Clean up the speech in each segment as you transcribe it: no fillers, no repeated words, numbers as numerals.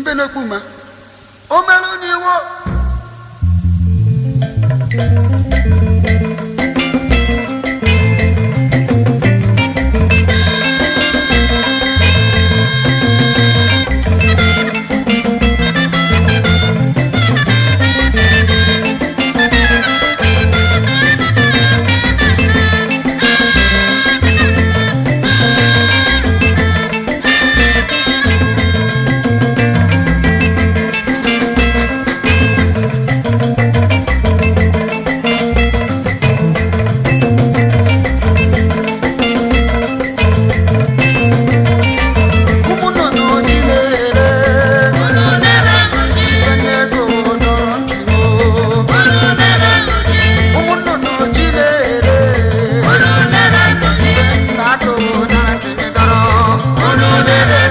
Mbe n'okpu ma o merụ n'iwo. Ụmụnnụnụ ji na-ere onye ego dọrọ ntị o. Ụmụnnụnụ ji na-ere na-atụ na ntị dọrọ unu lere.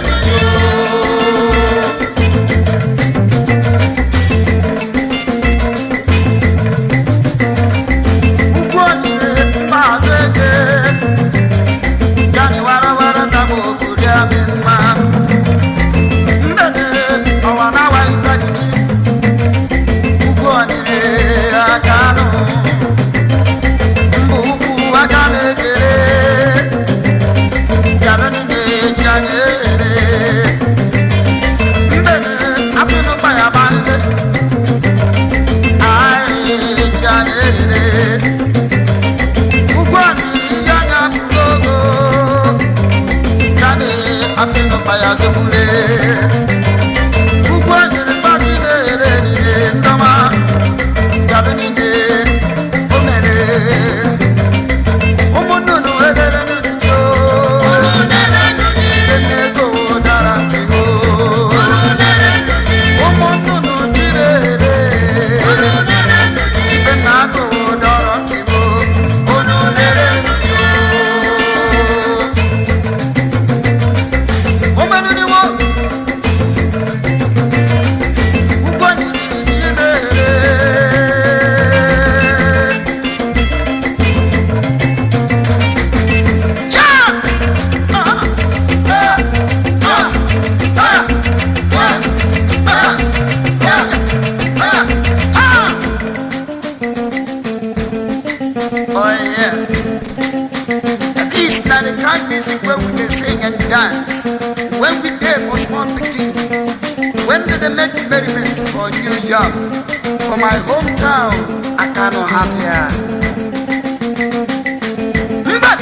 Ugwu onyire maazị eke jani warawara zama okuri amị mma ndene ọwa na-awa ịtajiji ugwu onyire aka anụ mbụ ukwu aka na-ekere jara niile ji anya ere ndene afịnụkpa ya bande anyị ji anya ere ugwu anyị ji anya bụrụ ogo jani afịnụkpa ya zogbure ugwu anyị mgbadị na-ere niile ndọma jara niile o mere ụmụ nnụnụ edere n'udo ego dara ntị ụmụ nnụnụ jiri ere ife na agụụ dọrọ ntị unu lere omenuniwo ugbo jiri ere. Cha! Ah! Ah! Ah! Ah! Ah! Ah! Ah! Ah! Oh yeah. This na the kind music where we dey sing and dance when we dey for small pikin. When they dey make merriment for New York, for my hometown, Akano Hafia. Mba!